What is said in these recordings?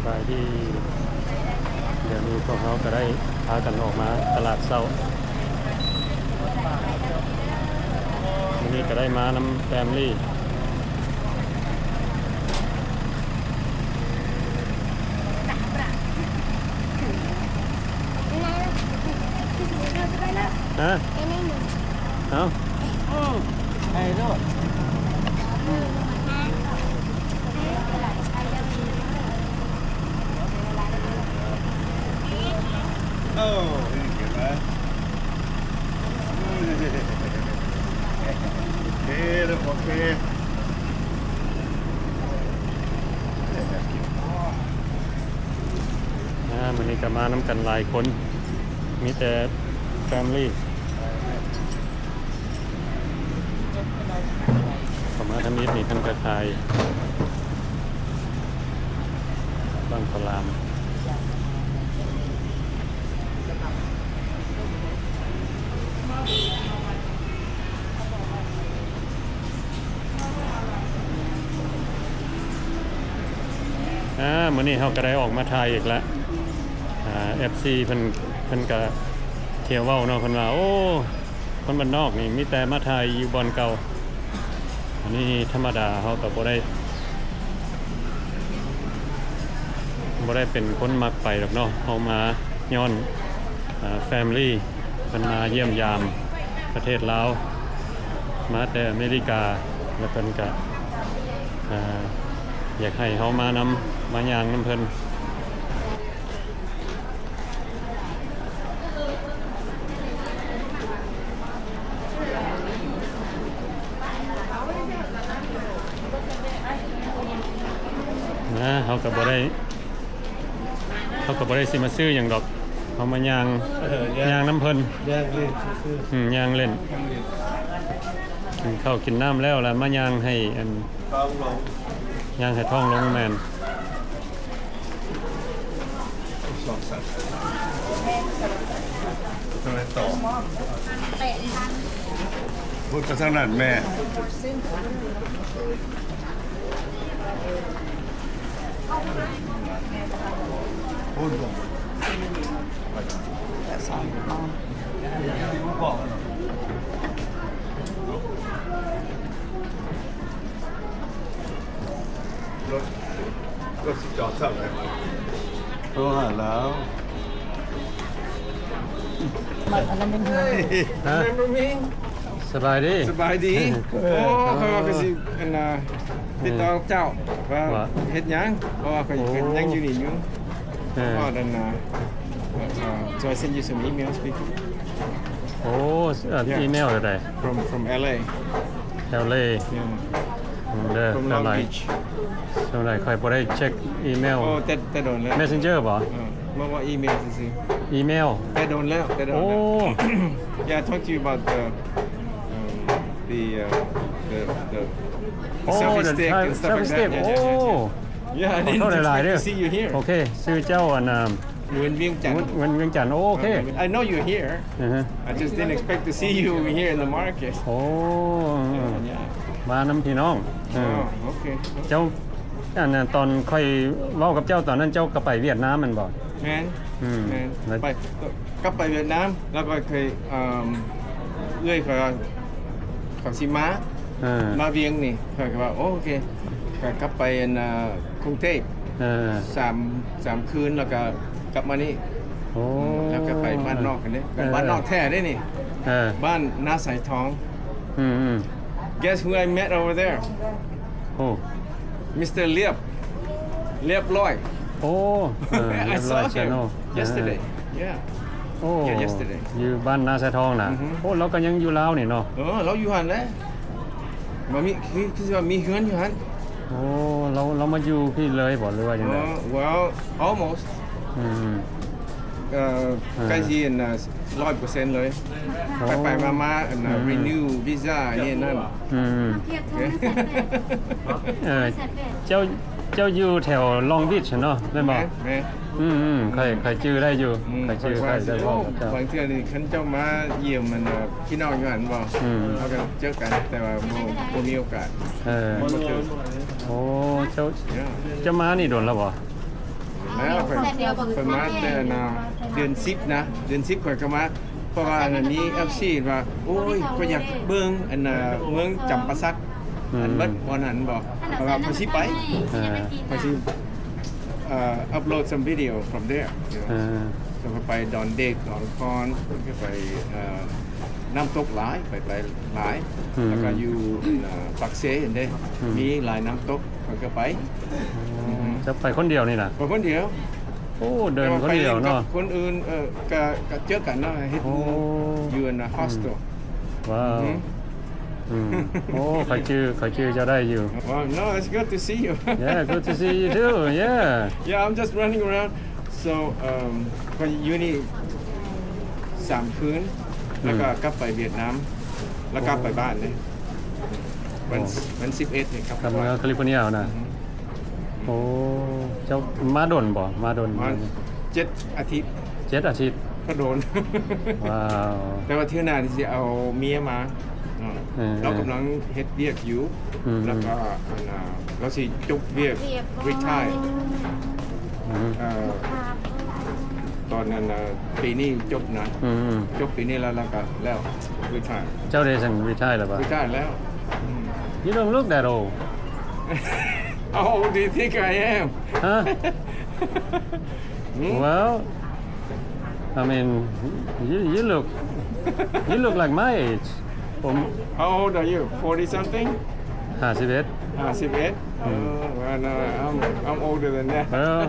ບາຍດີ ດຽວນີ້ພວກເຮົາກໍໄດ້ພາກັນອອກມາຕະຫຼາດເຊົ້າ ມື້ນີ້ກໍໄດ້ມານຳແຟມລີ. ຮະ? ເອົ້າ ອືມ ໄປໂລດ ໂອ້ ເຫັນໄໝ ໂອເຄ ໂອເຄ. ອ່າ ມື້ນີ້ກໍມານຳກັນຫຼາຍຄົນ ມີແຕ່ແຟມລີ ເຂົ້າມາທຳອິດນີ້ ເພິ່ນກໍຂາຍບັ້ງປະລາມ. ອ່າ ມື້ນີ້ເຮົາກໍໄດ້ອອກມາຖ່າຍອີກລະ ອ່າ ເອັຟຊີ ເພິ່ນ ເພິ່ນກໍທ່ຽວເວົ້າເນາະ ເພິ່ນວ່າ ໂອ້ ຄົນບ້ານນອກນີ້ມີແຕ່ມາຖ່າຍຢູ່ບ່ອນເກົ່າ. ອັນນີ້ທຳມະດາ ເຮົາກໍບໍ່ໄດ້ ບໍ່ໄດ້ເປັນຄົນມັກໄປດອກເນາະ ເຮົາມາຍ້ອນ ເອີ ແຟມລີ ເພິ່ນມາຢ້ຽມຢາມປະເທດລາວ ມາແຕ່ອາເມລິກາ ແລ້ວເພິ່ນກະ ເອີ ຢາກໃຫ້ເຮົາມານຳ ມາຍ່າງນຳເພິ່ນ. ນະ ເຮົາກໍບໍ່ໄດ້ ເຮົາກໍບໍ່ໄດ້ຊິມາຊື້ຫຍັງດອກ ເຮົາມາຍ່າງ ເອີ ຍ່າງ ຍ່າງນຳເພິ່ນ ຍ່າງຫຼິ້ນຊື່ໆ ອືມ ຍ່າງຫຼິ້ນ ກິນເຂົ້າກິນນ້ຳແລ້ວລະມາຍ່າງໃຫ້ອັນ ທ້ອງລົງ ຍ່າງໃຫ້ທ້ອງລົງ ແມ່ນ. ສອງສາມ ທາງໃດຕໍ່? ພຸດໄປທາງນັ້ນແມ່ ພຸດບໍ່? ລົດ ລົດຊິຈອດເຊົາໄດ້ບໍ່? ໂທຫາລາວ. ອັນນັ້ນເປັນເຮືອນ ຮະ? Remember me? ສະບາຍດີ ສະບາຍດີ. ໂອ້ ຂ້ອຍວ່າຂ້ອຍຊິ ອັນນ່າ ຕິດຕໍ່ກັບເຈົ້າວ່າ ວ່າ ເຮັດຫຍັງ ເພາະວ່າຂ້ອຍ ໂອ້ ຍັງຢູ່ນີ້ຢູ່. ເອີ ເພາະວ່າ ອັນນ່າ ເອີ so I send you some emails, please. ໂອ້ ອັນ yeah. ອີເມວແນວໃດ? From, from LA. LA. Yeah. ເດີ From Long Beach. ສ່ວນຫຼາຍຂ້ອຍບໍ່ໄດ້ເຊັກອີເມວ. ໂອ້ ແຕ່ ແຕ່ດົນແລ້ວ Messenger ບໍ່? ເອີ ບໍ່ ບໍ່ ອີເມວຊື່ໆ. ອີເມວ ແຕ່ດົນແລ້ວ ແຕ່ດົນແລ້ວ. ໂອ້ Yeah, I talked to you about the, um, the, uh, the, the, the ໂອ້ selfie stick and stuff like that. Yeah, yeah, yeah, yeah. Yeah, I didn't expect to see you here. ໂອເຄ ຊື່ເຈົ້າ ອັນນ່າ ເງິນວຽງຈັນ ເງິນ ເງິນວຽງຈັນ. ໂອເຄ I know you're here. ອືຮຶ I just didn't expect to see you over here in the market. ໂອ້ ມານຳພີ່ນ້ອງ. ເອີ ໂອເຄ ເຈົ້າ ອັນນັ້ນ ຕອນຂ້ອຍເວົ້າກັບເຈົ້າຕອນນັ້ນ ເຈົ້າກໍໄປຫວຽດນາມແມ່ນບໍ່? ແມ່ນ ອືມ ແມ່ນ ໄປ ກັບໄປຫວຽດນາມ ແລ້ວກໍເຄີຍ ເອີ ເອື້ອຍຂ້ອຍວ່າ ເຂົາຊິມາ ເອີ ມາວຽງນີ້ ຂ້ອຍກໍວ່າ ໂອເຄ ກໍກັບໄປ ອັນ ກຸງເທບ ເອີ ສາມ ສາມຄືນ ແລ້ວກໍກັບມານີ້. ໂອ້ ແລ້ວກໍໄປບ້ານນອກກັນເດ້ ເອີ ບ້ານນອກແທ້ເດ້ນີ້ ເອີ ບ້ານນາສາຍທອງ. ອືມໆ Guess who I met over there? Who? Mister ລຽບ ລຽບລ້ອຍ. ໂອ້ ເອີ I saw him yesterday. Yeah. ໂອ້ Yeah, yesterday. ຢູ່ບ້ານນາສາຍທອງນະ. ອືຮຶ ໂອ້ ລາວກໍຍັງຢູ່ລາວນີ້ເນາະ. ເອີ ລາວຢູ່ຫັ້ນແຫຼະ. ມາມີ ຄື ຄືຊິວ່າມີເຮືອນຢູ່ຫັ້ນ. ໂອ້ ລາວ ລາວມາຢູ່ພີ້ເລີຍບໍ່ ຫຼືວ່າຈັ່ງໃດ? ເອີ well, almost. ອືມ ເອີ ເອີ ໃກ້ຊິ ອັນນ່າ ຮ້ອຍເປີເຊັນເລີຍ. ໂອ້ ໄປໆມາໆ ອັນນ່າ ອືມ renew visa ນີ້ນັ້ນ. ອືມ ເອີ ເຈົ້າ ເຈົ້າຢູ່ແຖວ Long Beach ເນາະ ແມ່ນບໍ່? ແມ່ນ ແມ່ນ. ອືມໆ ຂ້ອຍ ຂ້ອຍຈື່ໄດ້ຢູ່. ອືມ ຂ້ອຍຈື່ ຂ້ອຍ ຂ້ອຍເວົ້າກັບເຈົ້າ. ບາງເທື່ອນີ້ຄັນເຈົ້າມາຢ້ຽມ ອັນນ່າ ພີ່ນ້ອງຢູ່ຫັ້ນບໍ່? ອືມ ເຮົາກໍເຈີກັນ ແຕ່ວ່າບໍ່ ບໍ່ມີໂອກາດ. ເອີ ບໍ່ເຈີ. ໂອ້ ເຈົ້າ ເຈົ້າມານີ້ດົນແລ້ວບໍ່? ແລ້ວຂ້ອຍ ຂ້ອຍມາແຕ່ ອັນນ່າ ເດືອນສິບນະ ເດືອນສິບຂ້ອຍກໍມາ ເພາະວ່າ ອັນນ່າ ມີເອັຟຊີວ່າ ໂອ້ຍ ຂ້ອຍຢາກເບິ່ງ ອັນນ່າ ເມືອງຈຳປາສັກ ອືມ ອັນເບິດບ່ອນຫັ້ນບໍ ຂ້ອຍວ່າຂ້ອຍຊິໄປ ເອີ ຂ້ອຍຊິ ເອີ upload some video from there ເອີ ຂ້ອຍໄປດອນເດັກ ດອນຄອນ ຂ້ອຍໄປ ເອີ ນ້ຳຕົກຫຼາຍ ໄປ ໄປຫຼາຍ ອືມ ແລ້ວກໍຢູ່ ເອີ ປາກເຊເດ້ ອືມ ມີຫຼາຍນ້ຳຕົກ ຂ້ອຍກໍໄປ ອໍ ອືມ ເຈົ້າໄປຄົນດຽວນີ້ນະ? ໄປຄົນດຽວ. ໂອ້ ເດີນຄົນດຽວເນາະ. ແຕ່ວ່າໄປຫຼິ້ນກັບຄົນອື່ນ ເອີ ກະ ກະເຈີກັນເນາະ ເຮັດໝູ່ ໂອ້ ຢູ່ອັນນ່າ ໂຮສເທວ. ອືມ ວ້າວ ອືມ ອືມ ໂອ້ ຂ້ອຍຈື່ ຂ້ອຍຈື່ເຈົ້າໄດ້ຢູ່. Well, no, it's good to see you. Yeah, good to see you too. Yeah. Yeah, I'm just running around. So, um, ຂ້ອຍຢູ່ນີ້ສາມຄືນ ອືມ ແລ້ວກໍກັບໄປຫວຽດນາມ ແລ້ວກັບໄປ ໂອ້ ບ້ານເດ້ ວັນ ໂອ້ ວັນສິບເອັດນີ້ກັບ ກັບເມືອ ໄປບ້ານ ຄາລິຟໍເນຍນະ. ອືຮຶ ໂອ້ ເຈົ້າມາດົນບໍ່? ມາດົນ ມາເຈັດອາທິດ. ເຈັດອາທິດ ກໍດົນ. ວ້າວ ແຕ່ວ່າເທື່ອໜ້ານີ້ຊິເອົາເມຍມາເນາະ. ເອີ ເອີ ລາວກຳລັງເຮັດວຽກຢູ່ ອືມ ແລ້ວກໍ ອັນນ່າ ລາວຊິຈົບວຽກ ວຽກ retire ອືມ ເອີ ຕອນນັ້ນນະ ປີນີ້ຈົບນະ ອືມ ຈົບປີນີ້ແລ້ວ ແລ້ວກໍແລ້ວ retire. ເຈົ້າເດຊັ້ນ retire ແລ້ວບໍ່? Retire ແລ້ວ. ອືມ You don't look that old. How old do you think I am? Huh? Hmm? Well, I mean, you, you look, you look like my age. ຜົມ How old are you? Forty something? ຫ້າສິບເອັດ. ຫ້າສິບເອັດ? ອືມ Oh, well, no, I'm, I'm older than that. Well,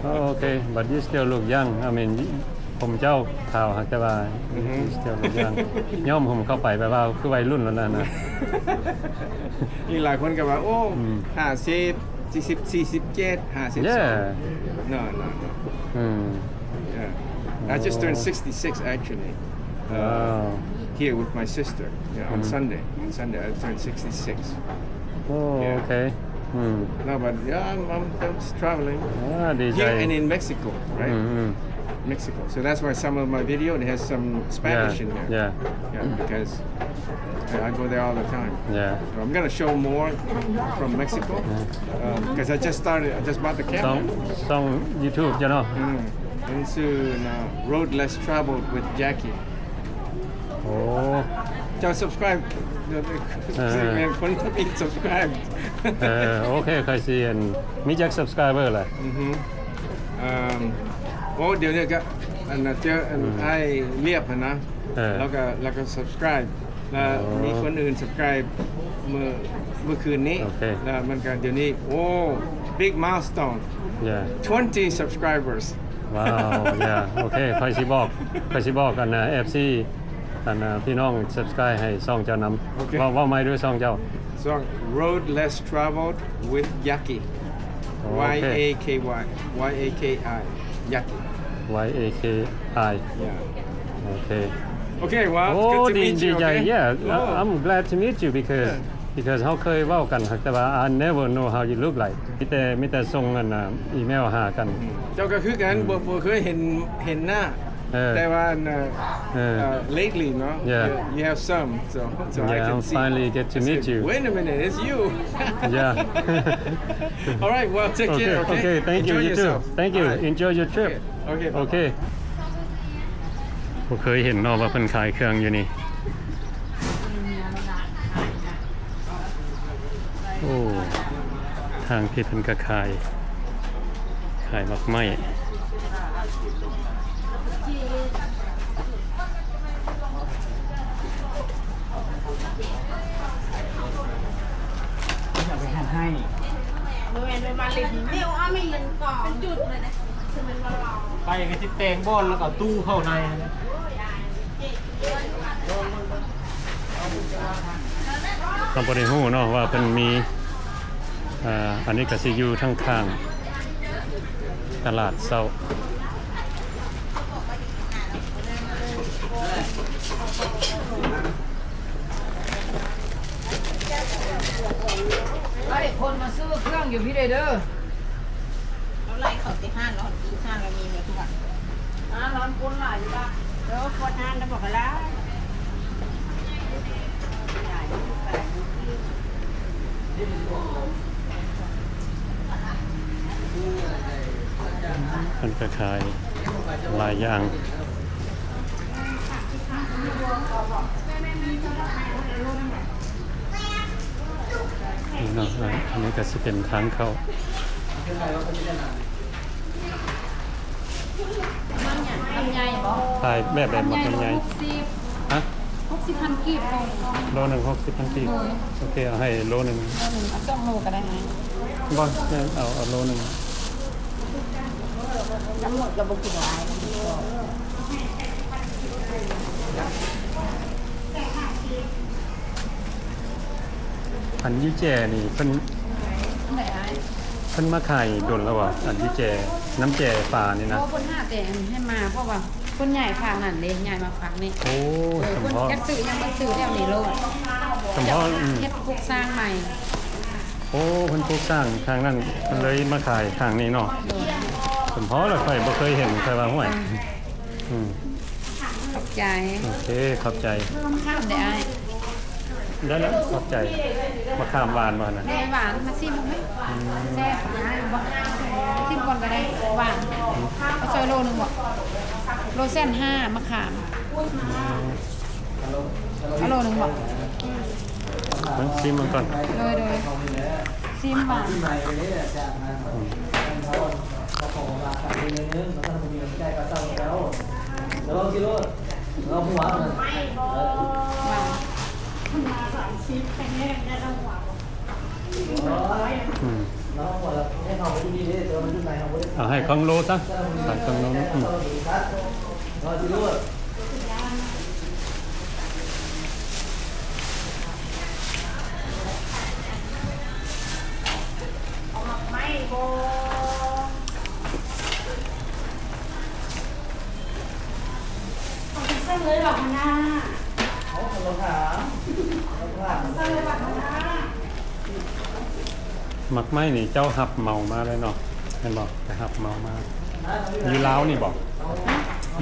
oh, okay, but you still look young. I mean, ຜົມເຈົ້າຂາວ ແຕ່ວ່າ ອືຮຶ you still look young. ຍ້ອມຜົມເຂົ້າໄປ ແບບວ່າຄືໄວລຸ້ນແລ້ວນັ້ນນະ. ມີຫຼາຍຄົນກໍວ່າ ໂອ້ ອືມ ຫ້າສິບ ສີ່ສິບ ສີ່ສິບເຈັດ ຫ້າສິບສອງ Yeah. No, no, no. ອືມ Yeah. I just turned sixty-six actually. Uh, Wow. Here with my sister. Yeah, on ອືມ Sunday. On Sunday I turned sixty-six. ໂອ້ Yeah. ໂອເຄ ອືມ No, but yeah, I'm, I'm, I'm just traveling. ອ່າ ດີໃຈ Here and in Mexico, right? ອືມ ອືມ Mexico. So that's why some of my video, they have some Spanish Yeah, in there. Yeah. Yeah, because I, I go there all the time. Yeah. So I'm gonna show more from Mexico. Yeah. Um, 'cause I just started, I just bought the camera. ຊ່ອງ ຊ່ອງ YouTube ເຈົ້າເນາະ. ອືມ ມັນຊື່ Road Less Traveled with Jackie. ໂອ້ ເຈົ້າ subscribe ເອີ ແມ່ນຄົນທຳອິດ subscribe. ເອີ ໂອເຄ ຂ້ອຍຊິ ອັນ ມີຈັກ subscriber ລະ? ອືຮຶ ເອີ ໂອ້ ດຽວນີ້ກໍ ອັນ ເຈີ ອັນ ອືມ ອ້າຍລຽບຫັ້ນນະ ເອີ ແລ້ວກໍ ແລ້ວກໍ subscribe ແລ້ວ ອໍ ມີຄົນອື່ນ subscribe ມື້ ມື້ຄືນນີ້ ໂອເຄ ແລ້ວມັນກໍ ດຽວນີ້ ໂອ້ big milestone. Yeah. Twenty subscribers. ວ້າວ yeah. ໂອເຄ ຂ້ອຍຊິບອກ ຂ້ອຍຊິບອກ ອັນ ເອັຟຊີ ອັນ ພີ່ນ້ອງ subscribe ໃຫ້ຊ່ອງເຈົ້ານຳ. ໂອເຄ ເວົ້າ ເວົ້າໃໝ່ດ້ວຍ ຊ່ອງເຈົ້າ. ຊ່ອງ Road Less Traveled with Jackie. ໂອເຄ Y A K Y Y A K I Jackie. Y A K I. Yeah. ໂອເຄ ໂອເຄ well, ໂອ້ good to meet you, okay? Yeah, I'm glad to meet you because because ເຮົາເຄີຍເວົ້າກັນ ແຕ່ວ່າ I never know how you look like. ມີແຕ່ ມີແຕ່ສົ່ງ ອັນ ອີເມວຫາກັນ. ເຈົ້າກໍຄືກັນ ອືມ ບໍ່ ບໍ່ເຄີຍເຫັນ ເຫັນໜ້າ ເອີ ແຕ່ວ່າ ອັນ ເອີ ເອີ ເອີ lately ເນາະ Yeah. You, you have some, so, so I can see. Yeah, I finally get to meet you. Wait a minute, it's you. Yeah. All right, well, take care, okay? Okay, thank you. You too. Thank you. Enjoy your trip. ໂອເຄ ໂອເຄ ບໍ່ເຄີຍເຫັນເນາະວ່າເພິ່ນຂາຍເຄື່ອງຢູ່ນີ້. ໂອ້ ທາງພີ້ເພິ່ນກໍຂາຍ ຂາຍໝາກໄມ້. ໄປກໍຊິແຕ່ງບ່ອນ ແລ້ວກໍຕູ້ເຂົ້າໃນ. ເຮົາບໍ່ໄດ້ຮູ້ເນາະວ່າເພິ່ນມີ ອ່າ ອັນນີ້ກໍຊິຢູ່ທາງຂ້າງຕະຫຼາດເຊົ້າ. ໄລ່ຄົນມາຊື້ເຄື່ອງຢູ່ພີ້ເດີ. ເຮົາໄລ່ເຂົ້າແຕ່ຮ້ານ ເຮົາກິນຮ້ານລະມີເໝິດທຸກອັນ. ຮ້ານຄົນຫຼາຍຢູ່ລະ. ເອີ ຄົນຮ້ານລະບອກວ່າຫຼາຍ. ຫຼາຍຢູ່ ຫຼາຍຢູ່. ເຮົາໄດ້ ເພິ່ນກໍຂາຍຫຼາຍຢ່າງນີ້ເນາະ. ອັນນີ້ກໍຊິເປັນທາງເຂົ້າ. ລຳໄຍບໍ່? ຂາຍແບບໃດ? ໝາກລຳໄຍ ຫົກສິບ. ຮະ? ຫົກສິບພັນກີບ ໂລໜຶ່ງ ຫົກສິບພັນກີບ. ໂດຍ. ໂອເຄ ເອົາໃຫ້ໂລໜຶ່ງ. ໂລໜຶ່ງ ເອົາສອງໂລກໍໄດ້. ບໍ່ ເອົາ ເອົາໂລໜຶ່ງ. ທັງໝົດກໍບໍ່ກິນຫຼາຍ. ອັນຢູແຈນີ້ເພິ່ນ ເພິ່ນມາຂາຍດົນແລ້ວບໍ່? ອັນຢູແຈ ນ້ຳແຈປານີ້ນະ. ບໍ່ ເພິ່ນຫາແຕ່ອັນໃຫ້ມາ ເພາະວ່າເພິ່ນຍ້າຍຟາກນັ້ນເດ້ ຍ້າຍມາຟາກນີ້. ໂອ້ ເອີ ສຳເພາະ ເພິ່ນຢາກຊື້ຫຍັງມາຊື້ແຖວນີ້ໂລດ. ສຳເພາະ ເຮັດ ອືມ ເຮັດປຸກສ້າງໃໝ່. ໂອ້ ເພິ່ນປຸກສ້າງທາງນັ້ນ ເພິ່ນເລີຍມາຂາຍທາງນີ້ເນາະ. ໂດຍ. ສຳເພາະລະ ຂ້ອຍບໍ່ເຄີຍເຫັນ ຂ້ອຍວ່າ ຫ້ວຍ ອືມ ຂອບໃຈ. ໂອເຄ ຂອບໃຈ. ມະຂາມເດ້ອ້າຍ. ໄດ້ແລ້ວ ຂອບໃຈ. ມະຂາມຫວານບໍ່ຫັ້ນນະ? ແມ່ນຫວານ ມາຊີມເບິ່ງເດີ້. ອືມ ແຊບ. ຊີມກ່ອນກໍໄດ້ ຫວານ. ອືມ ເອົາຊອຍໂລໜຶ່ງບໍ່? ໂລແສນຫ້າ ມະຂາມ. ອືມ ເອົາໂລໜຶ່ງບໍ່? ເບິ່ງ ຊີມເບິ່ງກ່ອນ. ໂດຍ ໂດຍ. ຊີມຫວານ. ອືມ ຫວານ. ອືມ ເອົາໃຫ້ເຄິ່ງໂລຊະ ໃຫ້ເຄິ່ງໂລ. ອືມ ເອົາໝາກໄມ້ບໍ່? ເອົາໄປສັ່ງເລີຍຫວາຫົວໜ້າ? ເອົາ ເອົາຖາມ ເອົາຖາມ ສັ່ງເລີຍຫວາຫົວໜ້າ? ໝາກໄມ້ນີ້ເຈົ້າຮັບເໝົາມາເລີຍເນາະ ແມ່ນບໍ່? ໄປຮັບເໝົາມາ. ຢູ່ລາວນີ້ບໍ່?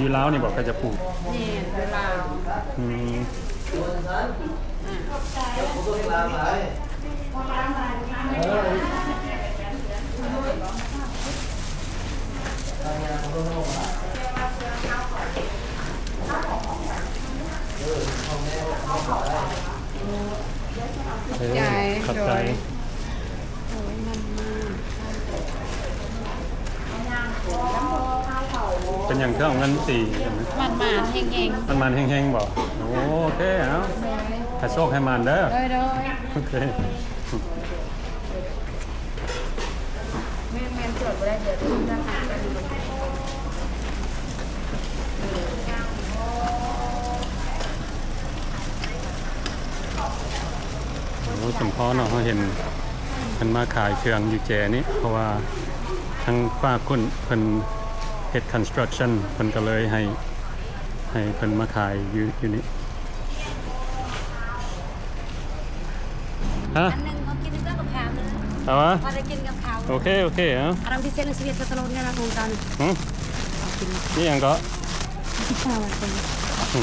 ຢູ່ລາວນີ້ບໍ່ ເຂົາຈະປູກ? ແມ່ນ ຢູ່ລາວ. ອືມ ອ່າ ຂອບໃຈ. ເອີ ຂອບໃຈ ຂອບໃຈ. ໂອ້ຍ ມັນມາກ. ເປັນຫຍັງຄືເອົາເງິນສີ່? ໝານໆ ເຮັງໆ. ໝານໆ ເຮັງໆ ບໍ່? ໂອເຄ ເອົາ ໃຫ້ໂຊກໃຫ້ໝານເດີ. ໂດຍ ໂດຍ. ໂອເຄ ແມ່ນໆ ຈອດບໍ່ໄດ້ ດຽວຈະຫາກັນ. ໂອ້ ສົມພໍເນາະ ເຮົາເຫັນເພິ່ນມາຂາຍເຄື່ອງຢູ່ແຈນີ້ ເພາະວ່າທາງຟາກພຸ້ນເພິ່ນເຮັດ construction ເພິ່ນກໍເລີຍໃຫ້ ໃຫ້ເພິ່ນມາຂາຍຢູ່ ຢູ່ນີ້. ຮະ? ອັນໜຶ່ງເຮົາກິນກັບເຂົ້າເນາະ. ເອົາວະ? ພໍໄດ້ກິນກັບເຂົ້າ. ໂອເຄ ໂອເຄ ເອົາ. ອັນນັ້ນພິເສດ ສິບເອັດ ສະຕະໂລນ ເງິນລະໂຄງການ. ຫຶ? ເອົາກິນ. ນີ້ຫຍັງເກາະ? ສິບຫ້າບາດເປັນ. ຫຶ.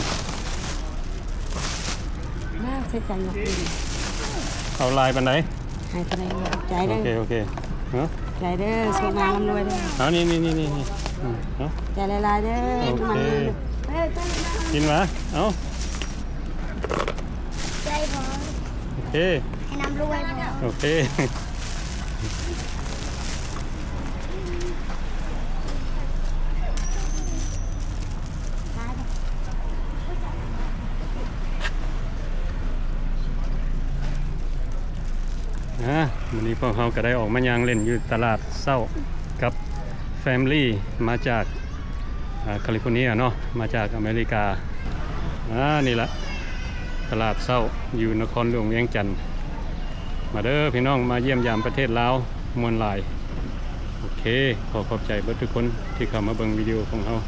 ມາໃສ່ຈານ ເອົາຫຼາຍປານໃດ? ໃຫ້ເທົ່າໃດກໍຂອບໃຈເດີ. ໂອເຄ ໂອເຄ ເນາະ. ໃຈເດີ ໂຊກມາລ່ຳລວຍເດີ. ເອົາ ນີ້ໆໆໆ ອືມ ເນາະ. ໃຈຫຼາຍໆເດີ. ໂອເຄ ກິນຫວາ? ເອົາ ໃຈພໍ. ໂອເຄ ໃຫ້ລ່ຳລວຍພໍ. ໂອເຄ. ອາ ມື້ນີ້ພວກເຮົາກໍໄດ້ອອກມາຍ່າງຫຼິ້ນຢູ່ຕະຫຼາດເຊົ້າກັບ family ມາຈາກ ອາ California ເນາະ ມາຈາກອາເມລິກາ. ອາ ນີ້ລະຕະຫຼາດເຊົ້າຢູ່ນະຄອນຫຼວງວຽງຈັນ. ມາເດີພີ່ນ້ອງ ມາຢ້ຽມຢາມປະເທດລາວ ມ່ວນຫຼາຍ. ໂອເຄ ຂໍຂອບໃຈເບິດທຸກຄົນທີ່ເຂົ້າມາເບິ່ງວິດີໂອຂອງເຮົາ.